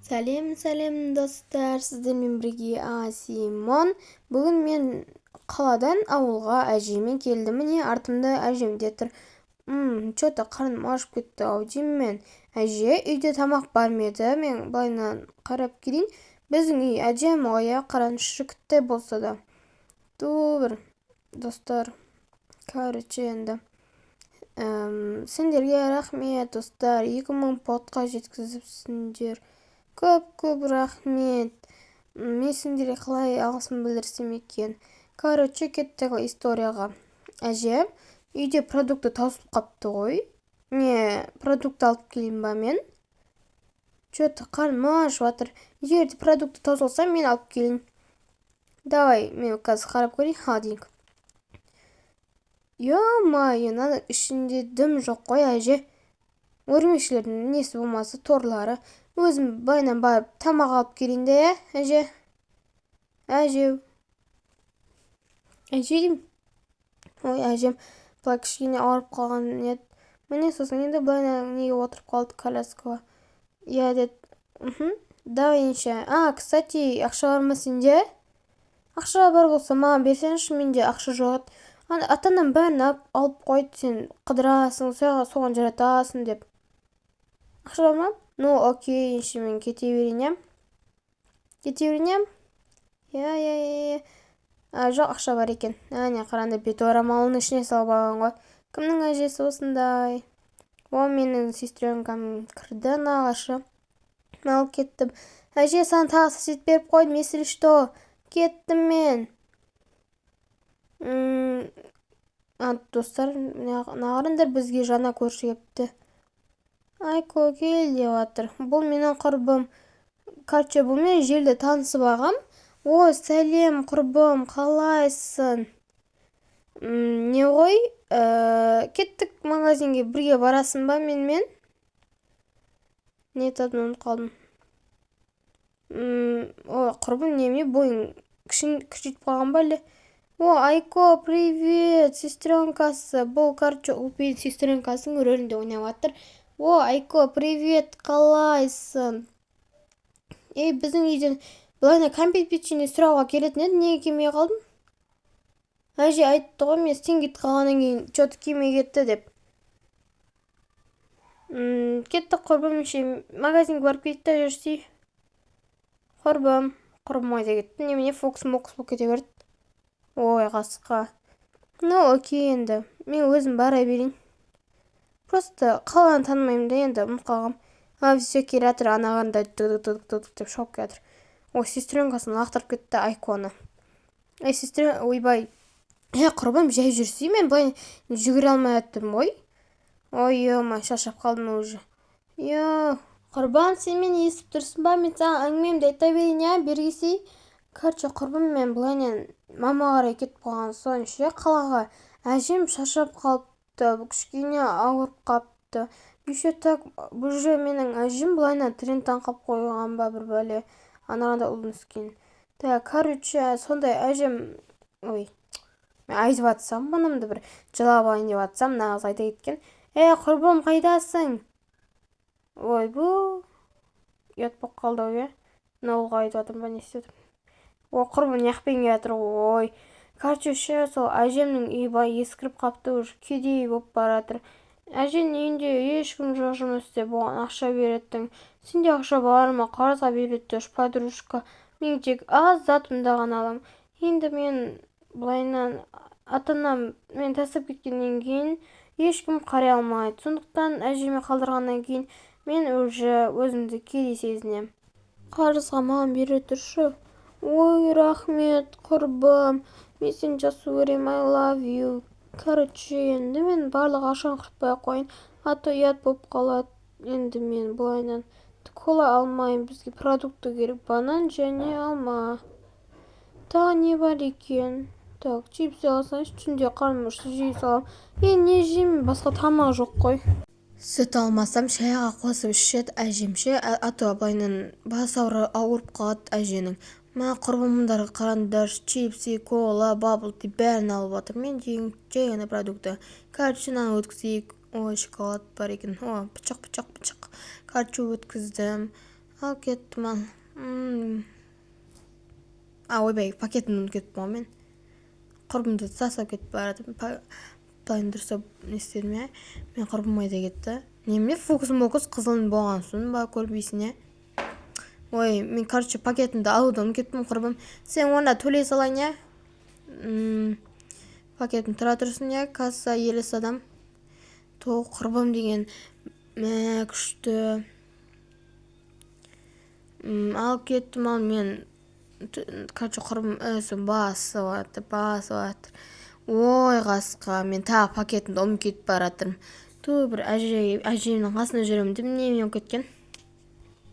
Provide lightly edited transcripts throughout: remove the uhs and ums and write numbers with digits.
Сәлем, сәлем, достар! Сіздермен бірге Асимон. Бүгін мен қаладан ауылға әжеме келдім. Міне, артымда әжем де тұр. Че-то қарным ашып кетті ау деймін мен. Әже, үйде тамақ бар ма еді? Мен былайынан қарап келейін. Біздің үй әдемі ғой, иә, қараңызшы, кіттай болса да. Ту бір, достар. Короче, енді. Сендерге рахмет, достар. 2000 подқа жеткізіпсіңдер. Көп-көп рахмет. Мен сендерге қалай алғысымды білдірсем екен. Короче, кеттік историяға. Әже, үйде продукты таусылып қапты ғой. Не, продукт алып келейін ба мен? Че-то қарным ашып жатыр. Егер де продукты таусылса, мен алып келейін. Давай, мен қазір қарап көрейін холодильник. Ё-моё, мынаның ішінде дым жоқ қой, әже. Өрмекшілердің несі болмаса торлары. Өзім былайынан барып тамақ алып келейін де, иә, әже? Әже. Әже деймін. Ой, әжем былай кішкене ауырып қалған еді. Міне, сосын енді былайынан неге отырып қалды коляскаға. Иә, деді. Мхм. Давай ендеше. А, кстати, ақша бар ма сенде? Ақша бар болса, маған берсеңізші, менде ақша жоқ еді. Ата-анам бәрін алып қойды, сен қыдырасың, соған жаратасың деп. Ақша бар ма? Ну, окей, ендеше мен кете берейін, иә? Кете берейін, иә? Иә, иә, иә. А, жоқ, ақша бар екен. Әне, қараңдар, бет орамалының ішіне салып алған ғой. Кімнің әжесі осындай? О, менің сестренкам кірді нағашы. Алып кеттім. Әже, саған тағы сосед беріп қойдым, если что. Кеттім мен. Достар, мына қараңдар, бізге жаңа көрші келіпті. Айко, кел деп жатыр. Бұл менің құрбым. Короче, бұнымен желіде танысып алғам. О, сәлем, құрбым, қалайсың? Не ғой, кеттік магазинге, бірге барасың ба менімен? Не айтатынымды ұмытып қалдым. Ой, құрбым, немене, бойың кішірейіп қалған ба әлде? О, Айко, привет, сестренкасы. Бұл, короче, Ұлпидің сестренкасының рөлінде ойнап жатыр. О, Айко, привет, қалайсың? Ей, біздің үйден былайына кәмпит, печенье сұрауға келетін еді, неге келмей қалдың? Әже айтты ғой, мен сен кетіп қалғаннан кейін че-то келмей кетті деп. Кеттік, құрбым, ше, магазинге барып келейік та жүрсей. Құрбым, құрбым қайда кетті? Немене, фокус мокус болып кете берді. Ой, қасқа. Ну, окей енді. Мен өзім бара берейін. Просто қаланы танымаймын да енді, ұмытып қалғам. А, все, келе жатыр, анағанда түк түк түк деп шауып келе жатыр. Ой, сестренкасын лақтырып кетті Айконы. Ей, сестрен, ойбай. Е, құрбым, жай жүрсей, мен былай жүгіре алмай жатырмын ғой. Ой, ё, шаршап қалдым уже. Ё, құрбым, сен мені естіп тұрсың ба? Мен саған әңгімемді айта берейін, иә, бергесей. Короче, құрбым, мен былайынан мама қарай кетіп қалған соң ше, қалаға, әжем шаршап қалыпты, кішкене ауырып қалыпты. Еще так уже менің әжем былайынан трендтан қалып қойған ба, бір бәле. Анағанда ұлын түскен. Так, короче, сондай әжем, ой, мен айтып жатсам, бұнымды бір жылап алайын деп жатсам, мына қыз айта кеткен. Е, құрбым, қайдасың? Ойбу, ұят болып қалды ау, иә? Мына ұлға айтып жатырмын ба, не істеп жатырмын? О, құрбым мына келе жатыр ой. Короче, ше, сол әжемнің үйі былай ескіріп қалыпты уже, кедей болып бара жатыр. Әженің үйінде ешкім жоқ жұмыс істеп, оған ақша беретін. Сенде ақша бар ма? Қарызға береді тұршы, подружка. Мен тек аз затымды ғана аламын. Енді мен былайынан ата-анам мені тастап кеткеннен кейін ешкім қарай алмайды. Сондықтан әжеме қалдырғаннан кейін мен уже өзімді кедей сезінемін. Қарызға маған бере тұршы. Ой, рахмет, құрбым. Мен сені жақсы көремін, I love you. Короче, енді мен барлық ақшаны құртпай ақ қояйын, а то ұят болып қалады. Енді мен былайынан кола алмаймын, бізге продукты керек, банан және алма. Тағы не бар екен? Так, чипсы алсаңшы, түнде қарным ашса жей саламын. Енді не жеймін, басқа тамақ жоқ қой. Сүт алмасам, шайға қосып ішеді әжем ше, а то былайынан басы ауырып қалады әженің. Мә, құрбымдарға қараңдаршы, чипсы, кола, бабл ти бәрін алып жатыр. Мен деген жай ғана продукты. Короче, мынаны өткізейік. Ой, шоколад бар екен. О, пышақ, пышақ, пышақ. Короче, өткіздім. Ал кеттім, ал. А, ойбай, пакетімді ұмытып кеттім ғой мен. Құрбымды тастап кетіп бара жатырмын. Былай дұрыстап не істедім, иә. Мен құрбым қайда кетті? Немене, фокус мокус қызыл болған соң ба көрмейсің, иә? Ой, мен, короче, пакетімді алуды ұмытып кеттім, құрбым. Сен онда төлей салайын, иә? Пакетім тұра тұрсын, иә, касса елес адам. То құрбым деген мә күшті. Алып кеттім, ал мен. Короче, құрбым өзі басып жатыр, басып жатыр. Ой, қасқа, мен тағы пакетімді ұмытып кетіп бара жатырмын. Ту, бір әже, әжемнің қасында жүремін деп немен ұмытып кеткен.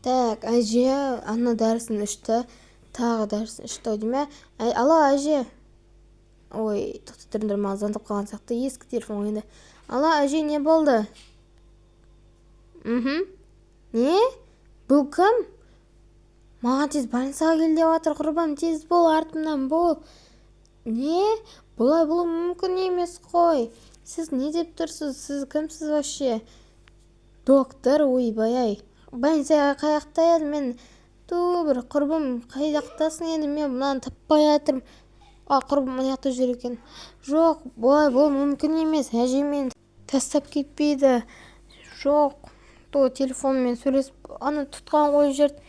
Так, әже ана дәрісін ішті, тағы дәрісін ішті ау деймін, ә? Алло, әже. Ой, тоқтай тұрыңдар, маған звондап қалған сияқты, ескі телефон ғой енді. Алло, әже, не болды? Мхм. Не? Бұл кім? Маған тез больницаға кел деп жатыр, құрбым, тез бол, артымнан бол. Не? Бұлай болуы мүмкін емес қой. Сіз не деп тұрсыз? Сіз кімсіз вообще? Доктор, ойбай-ай. Больницаға қай жақта еді мен? Ту, бір құрбым, қай жақтасың енді, мен мынаны таппай жатырмын. А, құрбым мына жақта жүр екен. Жоқ, бұлай болуы мүмкін емес. Әжем мені тастап кетпейді. Жоқ, ту, телефонмен сөйлесіп, ана тұтқан қойып жіберді.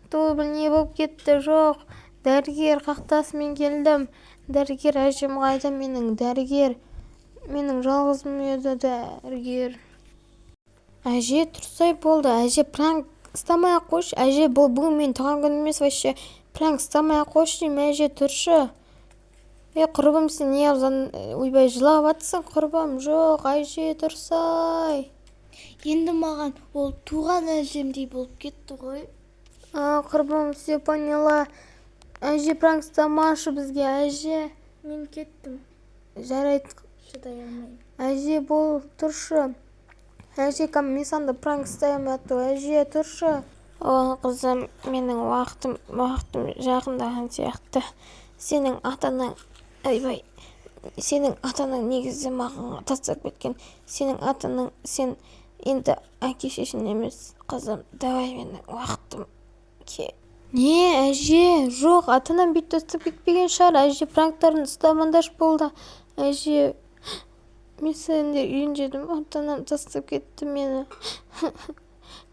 Ту, бір не болып кетті? Жоқ, дәрігер, қаяқтасың, мен келдім. Дәрігер, әжем қайда менің, дәрігер? Менің жалғызым еді, дәрігер. Әже, тұрсай болды, әже, пранк ұстамай ақ қойшы, әже, бұл бүгін менің туған күнім емес вообще. Пранк ұстамай ақ қойшы деймін, әже, тұршы. Е, құрбым, сен не ойбай, жылап жатсың, құрбым? Жоқ, әже, тұрсай. Енді маған ол туған әжемдей болып кетті ғой. А, құрбым, все поняла. Әже, пранк ұстамашы бізге, әже. Мен кеттім. Жарайды. Шыдай алмаймын. Әже, бол, тұршы. Әже, кәм мен саған да пранк ұстай алмай жатыр. Әже, тұршы. О, қызым, менің уақытым жақындаған сияқты. Сенің ата-анаң, ойбай, сенің ата-анаң негізі маған тастап кеткен. Сенің ата-анаң, сен енді әке шешең емес, қызым. Давай, менің уақытым ке. Не, әже, жоқ, ата-анам бүйтіп тастап кетпеген шығар. Әже, пранктарын ұстамаңдаршы, болды. Әже, мен сендер ренжідім, ата-анам тастап кетті мені.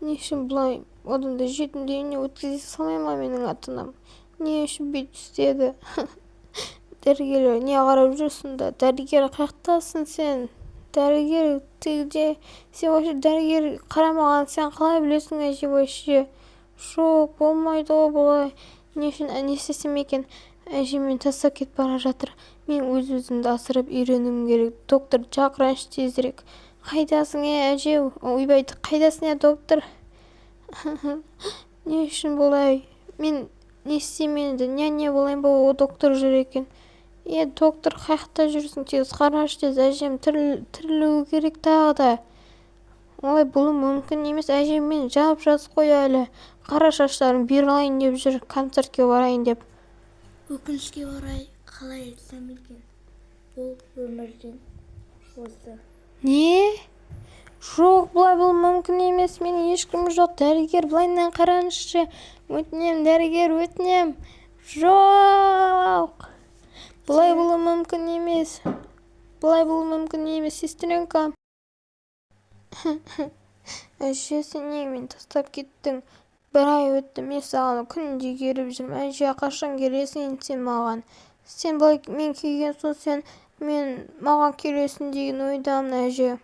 Не үшін бұлай? Одан да жетімдер үйіне өткізе салмай ма менің ата-анам? Не үшін бүйтіп істеді? Дәрігерлер не қарап жүр сонда? Дәрігер, қаяқтасың сен? Дәрігер, ты где? Сен вообще дәрігер қарамаған, сен қалай білесің, әже, вообще? Жоқ, болмайды ғой бұлай. Не үшін, не істесем екен? Әже мені тастап кетіп бара жатыр. Мен өз-өзімді асырап үйренуім керек. Доктор шақырайыншы тезірек. Қайдасың, е, әже? Ойбай, қайдасың, е, доктор? Не үшін бұлай? Мен не істеймін енді? Няня болайын ба? О, доктор жүр екен. Е, доктор, қаяқта жүрсің? Тез қарашы, тез, әжем тірілуі керек тағы да. Олай болуы мүмкін емес. Әжем мен жап-жас қой әлі. Қара шаштарын бұйралайын деп жүр, концертке барайын деп. Өкінішке орай, қалай айтсам екен, ол өмірден озды. Не? Жоқ, бұлай болуы мүмкін емес. Менің ешкім жоқ. Дәрігер, былайынан қараңызшы. Өтінем, дәрігер, өтінем. Жоқ. Бұлай болуы мүмкін емес. Бұлай болуы мүмкін емес, сестренка. Әже, сен неге мені тастап кеттің? Бір ай өтті, мен саған күнде келіп жүрмін. Әже, қашан келесің енді сен маған? Сен былай мен келген соң, сен мен маған келесің деген ойдамын, әже.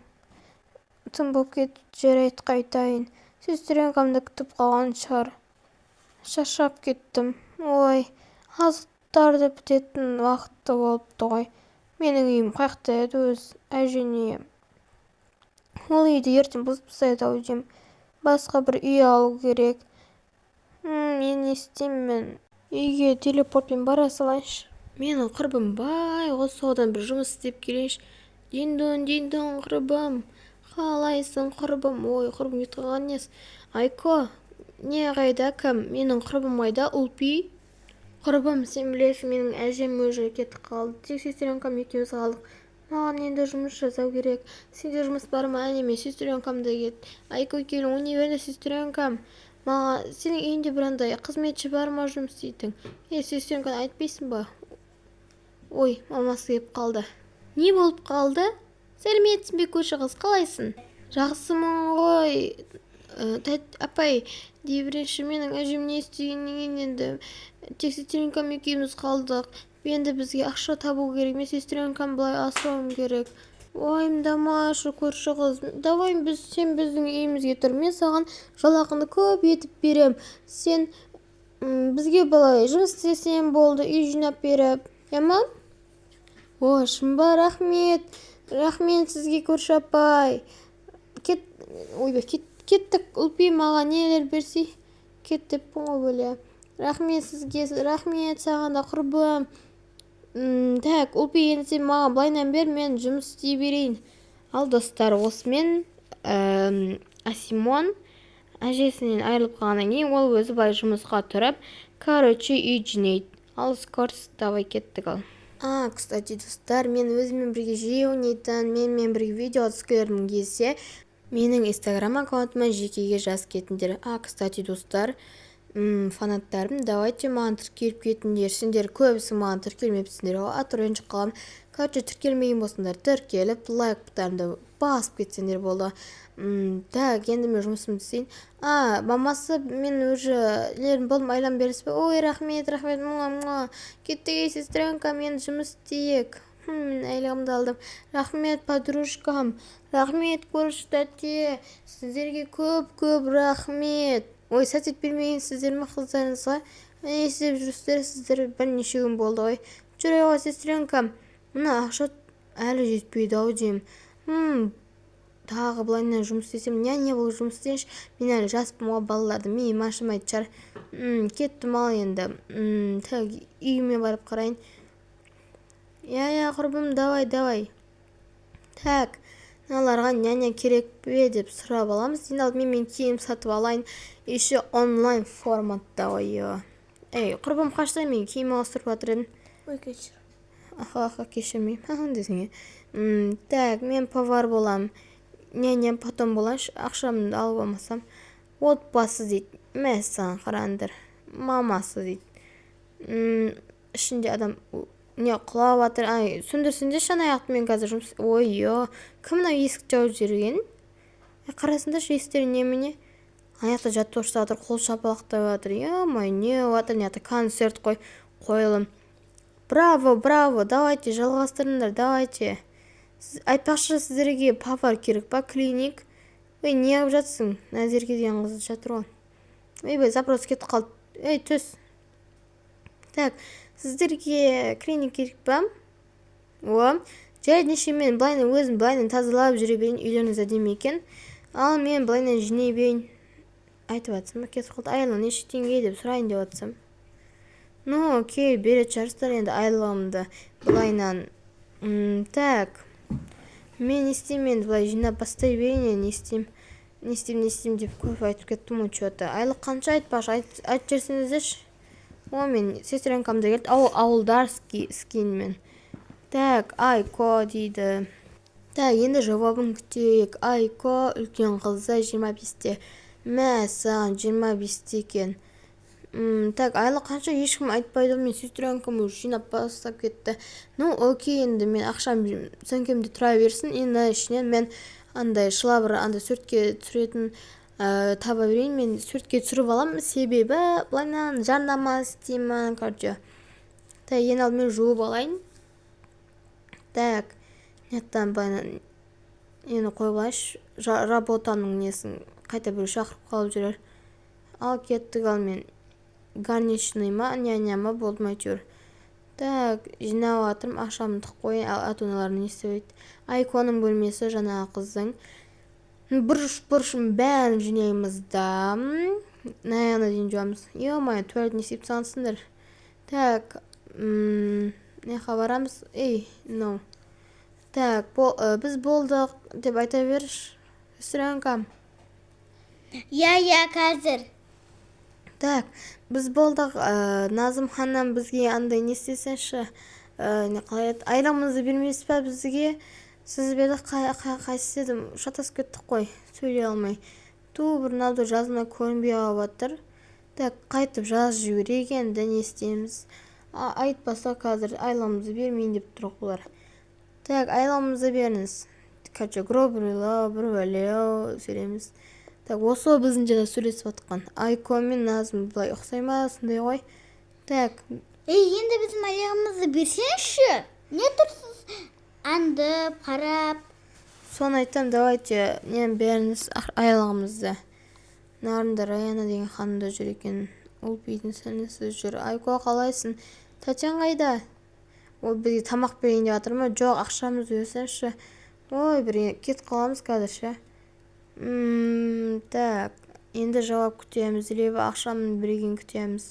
Тым болып кетті, жарайды, қайтайын. Сестренкам да күтіп қалған шығар. Шаршап кеттім. Ой, азықтарды бітетін уақыты болыпты ғой. Менің үйім қаяқта еді өз, әженің үйі? Ол үйді ертең бұзып тастайды ау деймін. Басқа бір үй алу керек. Мен не істеймін мен? Үйге телепортпен бара салайыншы. Менің құрбым бай ғой, содан бір жұмыс істеп келейінші. Диндон, диндон, құрбым. Қалайсың, құрбым? Ой, құрбым кетіп қалған несі? Айко, не қайда, кім? Менің құрбым қайда? Ұлпи? Құрбым, сен білесің, менің әжем уже кетіп қалды. Тек сестренкам екеуміз қалдық. Маған енді жұмыс жасау керек. Сенде жұмыс бар ма? Әне, мен сестренкам да кет. Айко, кел, ойнай беріңдер, сестренкам. Маған сенің үйіңде бір андай қызметші бар ма жұмыс істейтін? Е, сестренканы айтпайсың ба? Ой, мамасы келіп қалды. Не болып қалды? Сәлеметсің бе, көрші қыз, қалайсың? Жақсымын ғой. Апай, дей берейінші, менің әжем не істегеннен кейін енді тек сестренкам екеуміз қалдық. Енді бізге ақша табу керек, мен сестренкамды былай асырауым керек. Уайымдамашы, көрші қыз. Давай біз сен біздің үйімізге тұр. Мен саған жалақыны көп етіп берем. Сен бізге былай жұмыс істесең болды, үй жинап беріп. Иә ма? О, шын ба, рахмет. Рахмет сізге, көрші апай. Кет, ойбай, кет, кеттік, Ұлпи, маған нелер берсей. Кет деппін ғой, бөле. Рахмет сізге, рахмет саған да, құрбым. Так, Ұлпи, енді сен маған былайынан бер, мен жұмыс істей берейін. Ал, достар, осымен Асимон әжесінен айырылып қалғаннан кейін ол өзі былай жұмысқа тұрып, короче, үй жинайды. Ал, скорс, давай кеттік ал. А, кстати, достар, мен өзіммен бірге жиі ойнайтын, менімен бірге видео түскілерің келсе, менің инстаграм аккаунтыма жекеге жазып кетіңдер. А, кстати, достар, фанаттарым, давайте маған тіркеліп кетіңдер. Сендер көбісі маған тіркелмепсіңдер ғой, а то ренжіп қаламын. Короче, тіркелмеген болсаңдар, тіркеліп, лайк бұтарымды басып кетсеңдер болды. Так, енді мен жұмысымды істейін. А, мамасы, мен уже нелерім болдым, айлан бересіз бе? Ой, рахмет, рахмет, муа, муа. Кеттік, ей, сестренка, мен жұмыс істейік. Мен айлығымды алдым. Рахмет, подружкам. Рахмет, көрші тәте. Сіздерге көп-көп рахмет. Ой, сәт бермегенсіздер ме қыздарыңызға? Не істеп жүрсіздер сіздер, бірнеше күн болды ғой. Жүре ғой, сестренкам. Мына ақша әлі жетпейді ау деймін. Тағы былайынан жұмыс істесем, няня болып жұмыс істейінші. Мен әлі жаспын ғой, балаларды миым ашымайтын шығар. Кеттім ал енді. Так, үйіме барып қарайын. Иә, иә, құрбым, давай, давай. Так, мыналарға няня керек пе деп сұрап аламыз. Енді алдымен мен киім сатып алайын. Еще онлайн форматта ғой. Ей, құрбым, қашта, мен киім ауыстырып жатыр едім. Ой, кешір. Аха, аха, кешірмеймін десең. Так, мен повар болам. Няня потом болайыншы, ақшамды алып алмасам. Отбасы дейді. Мәссаған, қараңдар. Мамасы дейді. Ішінде адам не құлап жатыр. Ай, сөндірсеңдерші ана аяқты, мен қазір жұмыс. Ой, ё, кім мынау есікті жауып жіберген? Қарасаңдаршы, есіктері немене? Ана жақта жаттығу жасап жатыр, қол шапалақтап жатыр. Ё-моё, не болып жатыр? Мына жақта концерт қой, қойылым. Браво, браво, давайте, жалғастырыңдар, давайте. Айтпақшы, сіздерге повар керек па, клиник? Ей, не қылып жатсың? Назерке деген қыз жатыр ғой. Ойбай, запрос кетіп қалды. Ей, түс. Так, сіздерге клиник керек па? О, жарайды, неше мен былайынан өзім былайынан тазалап жүре берейін, үйлеріңіз әдемі екен. Ал мен былайынан жинай берейін. Айтып жатсам, кетіп қалды. Айлығы неше теңге деп сұрайын деп жатсам. Ну, окей, беретін шығарсыздар енді айлығымды былайынан. Так. Мен не істеймін енді, былай жинап бастай берейін, енді не істеймін? Не істеймін, не істеймін деп көп айтып кеттім ғой, чё-то. Айлық қанша айтпақшы, айтып жіберсеңіздерші. О, мен сестренкам да келді. Ауылдарский скинмен. Так, Айко дейді. Так, енді жауабын күтейік. Айко үлкен қызы 25-те. Мә, саған 25-те екен. Так, айлық қанша ешкім айтпайды, мен сестренкам уже жинап бастап кетті. Ну, окей, енді мен ақшам сөмкемде тұра берсін. Енді ішінен мен андай шлабр, андай суретке түсіретін таба берейін. Мен суретке түсіріп аламын, себебі былайынан жарнама істеймін, короче. Так, ең алдымен жуып алайын. Так, мына былайынан нені қойып алайыншы, работаның несін, қайта біреу шақырып қалып жүрер. Ал кеттік, ал мен горничный ма, няня ма болдым әйтеуір. Так, жинап жатырмын, ақшамды тығып қояйын, а то аналар не істеп. Айконың бөлмесі жаңағы қыздың. Бұрыш бұрышын бәрін жинаймыз да. Аяғына дейін жуамыз. Ё-моё, туалет не істеп тастағансыңдар. Так, мына жаққа барамыз. Ей, no. Так, біз болдық деп айта берші, сестренкам. Иә, иә, қазір. Так, біз болдық. Назым ханым, бізге андай не істесеңші, не қалай еді, айлығымызды бермейсіз ба бізге? Сіз бе еді, қайсысы еді, шатасып кеттік қой, сөйлей алмай. Ту, бір мынауды жазылмай көрінбей қалып жатыр. Так, қайтып жазып жіберейік, енді не істейміз? Айтпаса қазір айлығымызды бермейін деп тұр бұлар. Так, айлығымызды беріңіз. Короче, грубыйлау, бір бәлеу сөйлейміз. Так, осы біздің жаңа сөйлесіп жатқан Айко мен Назым былай ұқсай ма, сондай ғой. Так. Ей, енді біздің айлығымызды берсеңізші. Не тұрсыз аңдып, қарап? Соны айтсам, давайте нені беріңіз айлығымызды. Нарында Раяна деген ханым да жүр екен. Ұлпидің сіңлісі жүр. Айко, қалайсың? Тәтең қайда? Ол бізге тамақ берейін деп жатыр ма? Жоқ, ақшамызды берсеңізші. Ой, бір кетіп қаламыз қазір ше. Так, енді жауап күтеміз, либо ақшамның бергенін күтеміз.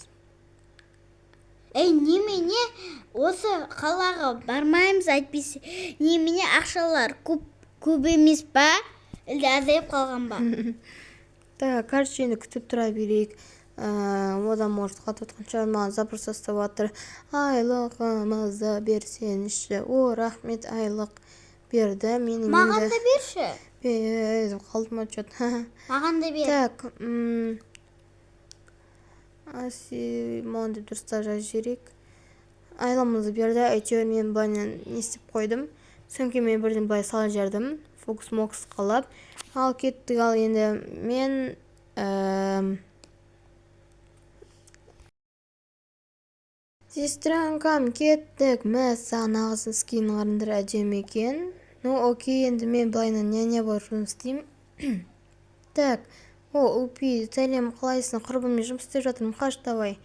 Ей, немене осы қалаға бармаймыз, әйтпесе немене ақшалар көп көп емес па, әлде азайып қалған ба? Так, короче, енді күтіп тұра берейік. Одан может қатып жатқан шығар, маған запрос тастап жатыр. Айлығымызды берсеңізші. О, рахмет, айлық берді. Менің Маған енді да берші. Беріп қалдым ма че-то. Маған да бер. Так, Асимон деп дұрыстап жазып жіберейік. Айлығымызды берді, әйтеуір мен былайынан не істеп қойдым. Сөмкеме бірден былай салып жібердім. Фокус-мокус қалап. Ал кеттік, ал енді мен сестренкам кеттік. Мә, саған ағызын скин қараңдар, әдемі екен. Ну, окей, енді мен былайынан няня болып жұмыс істеймін. Так, о, Ұлпи, сәлем, қалайсың? Құрбыммен жұмыс істеп жатырмын, қаш давай.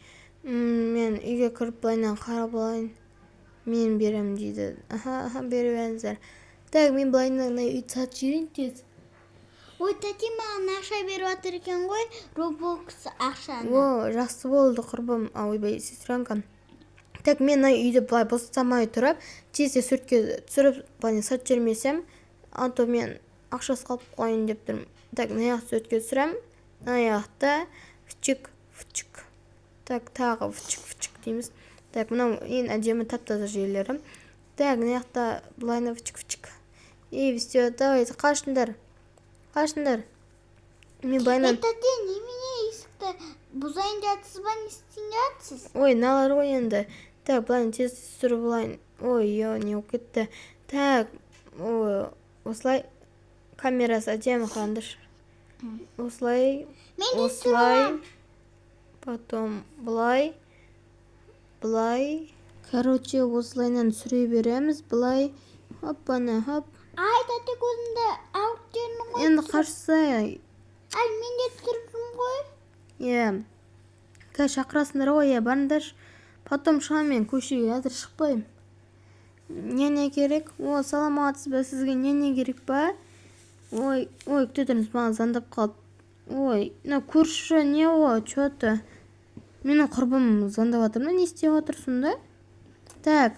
Мен үйге кіріп былайынан қарап алайын. Мен беремін дейді. Аха, аха, бере беріңіздер. Так, мен былайынан мына үйді сатып жіберейін тез. Ой, тәте маған ақша беріп жатыр екен ғой, Roblox ақшаны. О, жақсы болды, құрбым. А, ойбай, сестренкам. Так, мен мына үйді былай босатамай тұрып, тез-тез суретке түсіріп, былай сатып жібермесем, а то мен ақшасы қалып қояйын деп тұрмын. Так, мына жақты суретке түсіремін. Мына жақта вчик, вчик. Так, тағы вчик, вчик дейміз. Так, мынау ең әдемі тап-таза жерлері. Так, мына жақта былайына вчик, вчик. И все, давайте, қашыңдар. Қашыңдар. Мен былайынан Ей, тәте, немене есікті бұзайын жатсыз ба, не істейін жатсыз? Ой, мыналар ғой енді. Так, былайынан тез түсіріп алайын. Ой, ё, не болып кетті. Так, ой, осылай камерасы әдемі, қараңдаршы. Осылай, Мен де түсіріп осылай, аламын. потом былай, былай. Короче, осылайынан түсіре береміз, былай, хоппана, хоп. Ай, тәте, көзімді ауырып жүрмін ғой. Енді қашса. Ай, мен де түсіріп жүрмін ғой. Иә. Қазір шақырасыңдар ғой, иә, барыңдаршы. Потом шығамын мен көшеге, қазір шықпаймын. Няня керек? О, саламатсыз ба, сізге няня керек па? Ой, ой, күте тұрыңыз, маған звондап қалды. Ой, мына көрші не ғой, че-то? Менің құрбым звондап жатыр ма, не істеп жатыр сонда? Так,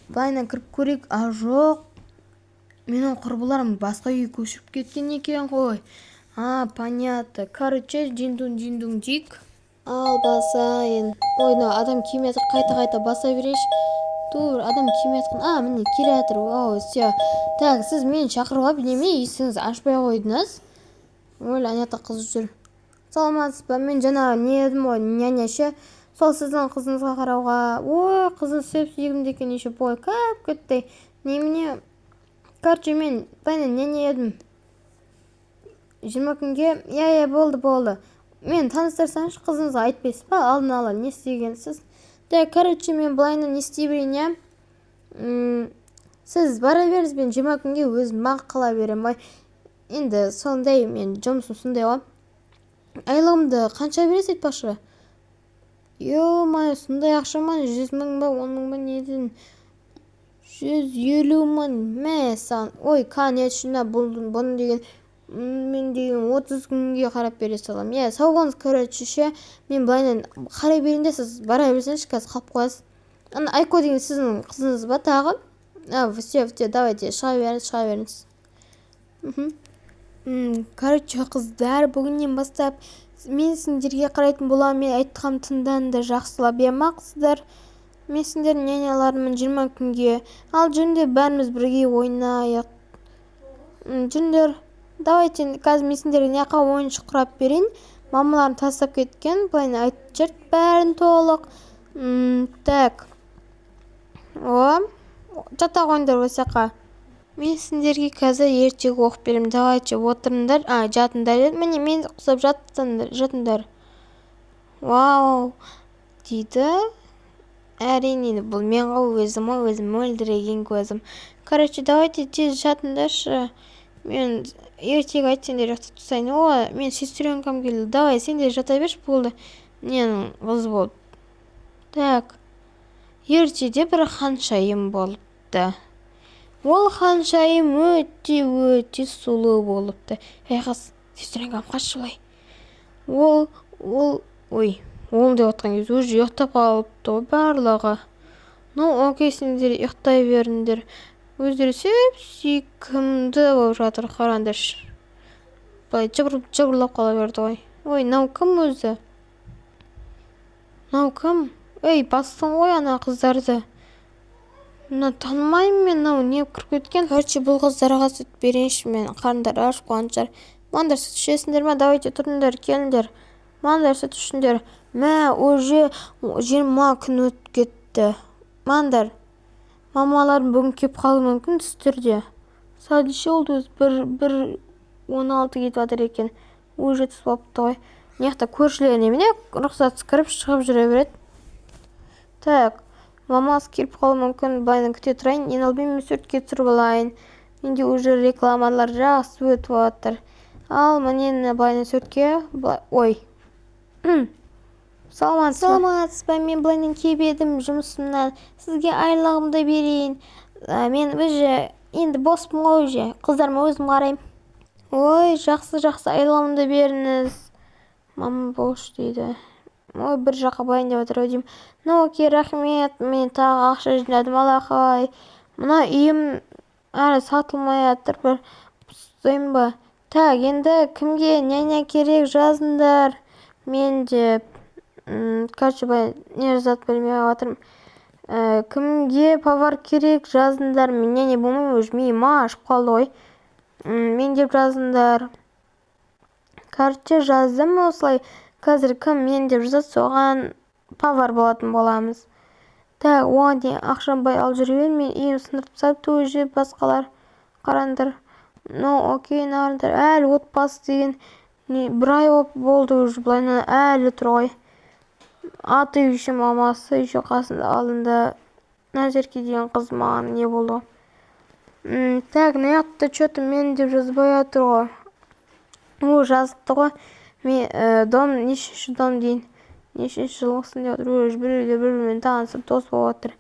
былайынан кіріп көрейік. А, жоқ. Менің құрбыларым басқа үйге көшіп кеткен екен ғой. А, понятно. Короче, диндун диндун дейік. Ал басайын. Ой, мына адам келмей жатыр, қайта-қайта баса берейінші. Тур, адам келмей жатқан. А, міне келе жатыр. О, все. Так, сіз мені шақырып алып, неме есігіңізді ашпай қойдыңыз? Ой, ана жақта қыз жүр. Саламатсыз ба? Мен жаңа не едім ғой, няня ше. Сол сіздің қызыңызға қарауға. Ой, қызы сүп-сүйкімді екен, еще бойы кәп-кәттай. Немене? Короче, мен былайынан няня едім. 20 күнге, иә, иә, болды, болды. Мен таныстырсаңызшы қызыңызға, айтпайсыз ба? Алдын ала не істегенсіз? Так, короче, мен былайынан не істей берейін, иә? Сіз бара беріңіз, мен 20 күнге өзім ақ қала беремін. Ой, енді сондай, мен жұмысым сондай ғой. Айлығымды қанша бересіз айтпақшы? Ё-моё, сондай ақша ма? 100 мың ба, 10 мың ба, неден? 150 мың, мә саған. Ой, конечно, бұны деген, мен деген 30 күнге қарап бере саламын. Иә, сау болыңыз, короче, ше. Мен былайынан қарай берейін де, сіз бара берсеңізші, қазір қалып қоясыз. Ана Айко деген сіздің қызыңыз ба тағы? А, все, все, давайте, шыға беріңіз, шыға беріңіз. Короче, қыздар, бүгіннен бастап мен сендерге қарайтын боламын. Мен айтқанымды тыңдаңдар жақсылап, иә ма, қыздар? Мен сендердің няняларымын 20 күнге. Ал жүріңдер, бәріміз бірге ойнайық. Жүріңдер. Давайте қазір мен сендерге мына жаққа ойыншық құрап берейін. Мамаларың тастап кеткен, былай айтып жіберді бәрін толық. Так. О, жата қойыңдар осы жаққа. Мен сендерге қазір ертегі оқып беремін. Давайте отырыңдар, жатыңдар. Міне, мен құсап жатсаңдар, жатыңдар. Вау, дейді. Әрине, бұл мен ғой, өзім ғой, өзім мөлдіреген көзім. Короче, давайте тез жатыңдаршы. Мен ертегі айтып сендер ұйықтап тастайын. О, мен сестренкам келді. Давай, сен де жата берші, болды. Ненің қыз болып. Так. Ертеде бір ханшайым болыпты. Ол ханшайым өте-өте сұлу болыпты. Ей, қыз, сестренкам қашшы былай. Ол, ол, ой, ол деп жатқан кезде уже ұйықтап қалыпты ғой барлығы. Ну, окей, сендер ұйықтай беріңдер. Өздері сеп сүйкімді болып жатыр, қараңдаршы. Былай жыбырлап қала берді ғой. Ой, мынау кім өзі? Мынау кім? Ей, бастың ғой ана қыздарды. Мына танымаймын мен, мынау не кіріп кеткен. Короче, бұл қыздарға сүт берейінші мен. Қарындары ашып қалған шығар. Маңдар, сүт ішесіңдер ма? Давайте тұрыңдар, келіңдер. Маңдар, сүт ішіңдер. Мә, уже 20 күн өтіп кетті. Маңдар. Мамаларым бүгін келіп қалуы мүмкін түстерде. Сағат неше болды өзі? 1:16 кетіп жатыр екен. Уже түс болыпты ғой. Мына жақта көршілер немене рұқсатсыз кіріп шығып жүре береді. Так, мамасы келіп қалуы мүмкін. Былайынан күте тұрайын. Ең алдымен мен суретке түсіріп алайын. Менде уже рекламалар жақсы өтіп жатыр. Ал міне, былайынан суретке, ой. Саламатсыз ба? Саламатсыз ба? Мен былайынан келіп едім жұмысымнан. Сізге айлығымды берейін. Мен уже енді боспын ғой уже. Қыздарыма өзім қараймын. Ой, жақсы, жақсы, айлығымды беріңіз. Мама бош дейді. Ой, бір жаққа барайын деп жатыр ау деймін. Ну, окей, рахмет. Мен тағы ақша жинадым, алақай. Мына үйім әлі сатылмай жатыр, бір ұстаймын ба? Так, енді кімге няня керек, жазыңдар. Мен деп, короче, былай не жазады білмей жатырмын. Кімге повар керек, жазыңдар. Мен няня болмаймын, уже миым ашып қалды ғой. Мен деп жазыңдар. Короче, жаздым осылай. Қазір кім мен деп жазады, соған повар болатын боламыз. Так, оған дейін ақшам бай алып жүре беремін. Мен үйім сындырып тастапты уже басқалар. Қараңдар. Ну, окей, қараңдар. Әлі отбасы деген не, бір ай болды уже, былайынан әлі тұр ғой. Аты еще мамасы еще қасында алдында Назерке деген қыз маған не болды ғой. Так, мына жақта че-то мен деп жазбай жатыр ғой. О, жазыпты ғой. Мен дом, нешінші дом дейін, нешінші жылғысың деп жатыр. Уже біреулер бір-бірімен танысып, дос болып жатыр.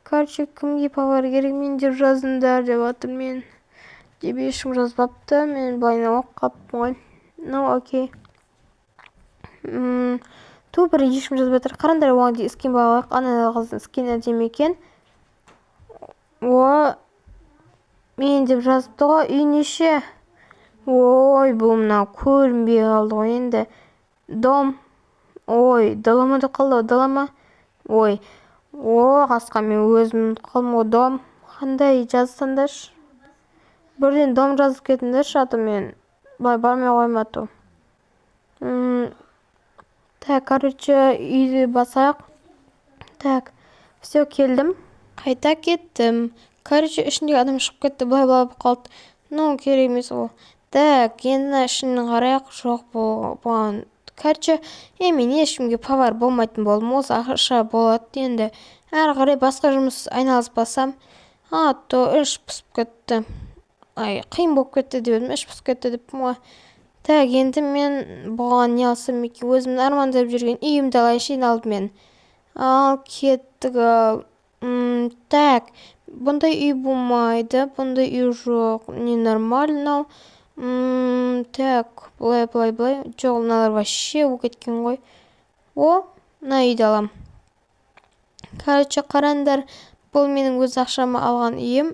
Короче, кімге повар керек, мен деп жазыңдар деп жатыр. Мен деп ешкім жазбапты. Мен былайынан оқып қалыппын ғой. Ну, окей. Ту бір ешкім жазбай жатыр. Қараңдар, оған дейін скин алайық. Ана қыздың скині әдемі екен. О, мен деп жазыпты ғой. Үй неше? Ой, бұл мынау көрінбей қалды ғой енді. Дом. Ой, дала деп қалды ғой, дала ма? Ой, о, қасқа, мен өзім ұмытып қалдым ғой. Дом қандай, жазсаңдаршы. Бірден дом жазып кетіңдерші, а то мен былай бармай қоямын, а то. Так, короче, үйді басайық. Так, все, келдім. Қайта кеттім. Короче, ішіндегі адам шығып кетті, былай былай болып қалды. Ну, керек емес ол. Так, енді мына ішін қарайық. Жоқ, бұған. Короче, мен ешкімге повар болмайтын болдым. Осы ақша болады енді. Әрі қарай басқа жұмыс айналыспасам, а то іш пысып кетті. Ай, қиын болып кетті деп едім, іш пысып кетті деппін ғой. Так, енді мен бұған не алсам екен? Өзімнің армандап жүрген үйімді алайыншы ең алдымен. Ал, кеттік ал. Так, бұндай үй болмайды, бұндай үй жоқ. Ненормально. Так, былай, былай, былай. Жоқ, мыналар вообще болып кеткен ғой. О, мына үйді алам. Короче, қараңдар, бұл менің өз ақшама алған үйім.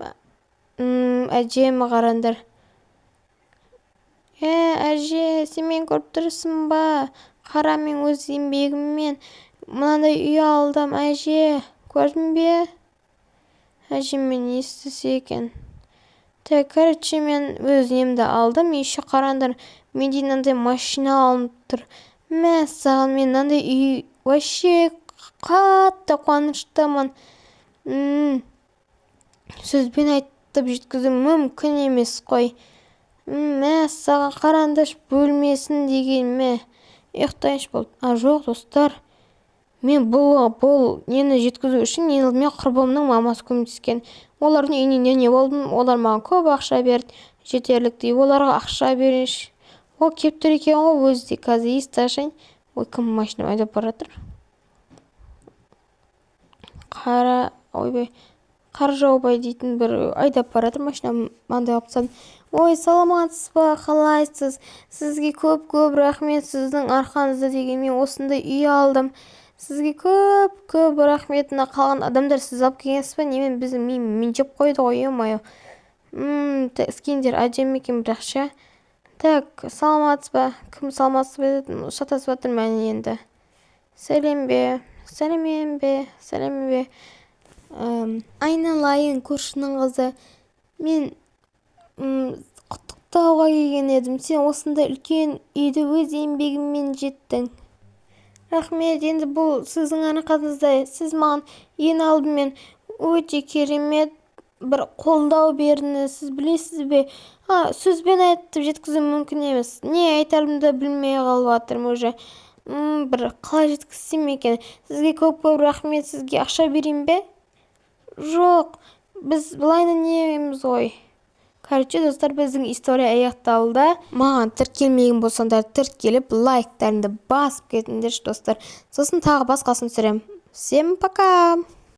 Әдемі, қараңдар. Әже, сен мені көріп тұрсың ба? Қара, мен өз еңбегіммен мынандай үй алдым, әже. Көрдің бе? Әжем мені естісе екен. Так, короче, мен өз немді алдым. Еще қараңдар, менде мынандай машина алынып тұр. Мәссаған, мен мынандай үй вообще қатты қуаныштымын. Сөзбен айтып жеткізу мүмкін емес қой. Мәссаған, қараңдаршы, бөлмесін деген мә. Ұйықтайыншы болды. А, жоқ, достар. Мен бұл нені жеткізу үшін ең алдымен құрбымның мамасы көмектескен. Олардың үйіне не болдым, олар маған көп ақша берді, жетерліктей. Оларға ақша берейінші. О, келіп тұр екен ғой өзі де. Қазір есікті ашайын. Ой, кім машина айдап бара жатыр? Қара, ойбай, Қаржаубай дейтін бір айдап бара жатыр машина, мынандай қылып тастадым. Ой, саламатсыз ба, қалайсыз? Сізге көп-көп рахмет, сіздің арқаңызда деген мен осындай үй алдым. Сізге көп-көп рахмет. Мына қалған адамдар сіз алып келгенсіз ба? Немен біздің мен жеп қойды ғой, ё-моё. Скиндер әдемі екен бірақ ше. Так, саламатсыз ба? Кім саламатсыз ба деді? Шатасып жатырмын мен енді. Сәлем бе? Сәлемен бе? Сәлем бе? Айналайын, көршінің қызы. Мен құттықтауға келген едім. Сен осындай үлкен үйді өз еңбегіңмен жеттің. Рахмет, енді бұл сіздің арқаңызда. Сіз маған ең алдымен өте керемет бір қолдау бердіңіз. Сіз білесіз бе? Сөзбен айтып жеткізу мүмкін емес. Не айтарымды білмей қалып жатырмын уже. Бір қалай жеткізсем екен? Сізге көп-көп рахмет. Сізге ақша берейін бе? Жоқ, біз былайынан неміз ғой. Короче, достар, біздің история аяқталды. Маған тіркелмеген болсаңдар, тіркеліп, лайктарыңды басып кетіңдерші, достар. Сосын тағы басқасын түсіремін. Всем пока!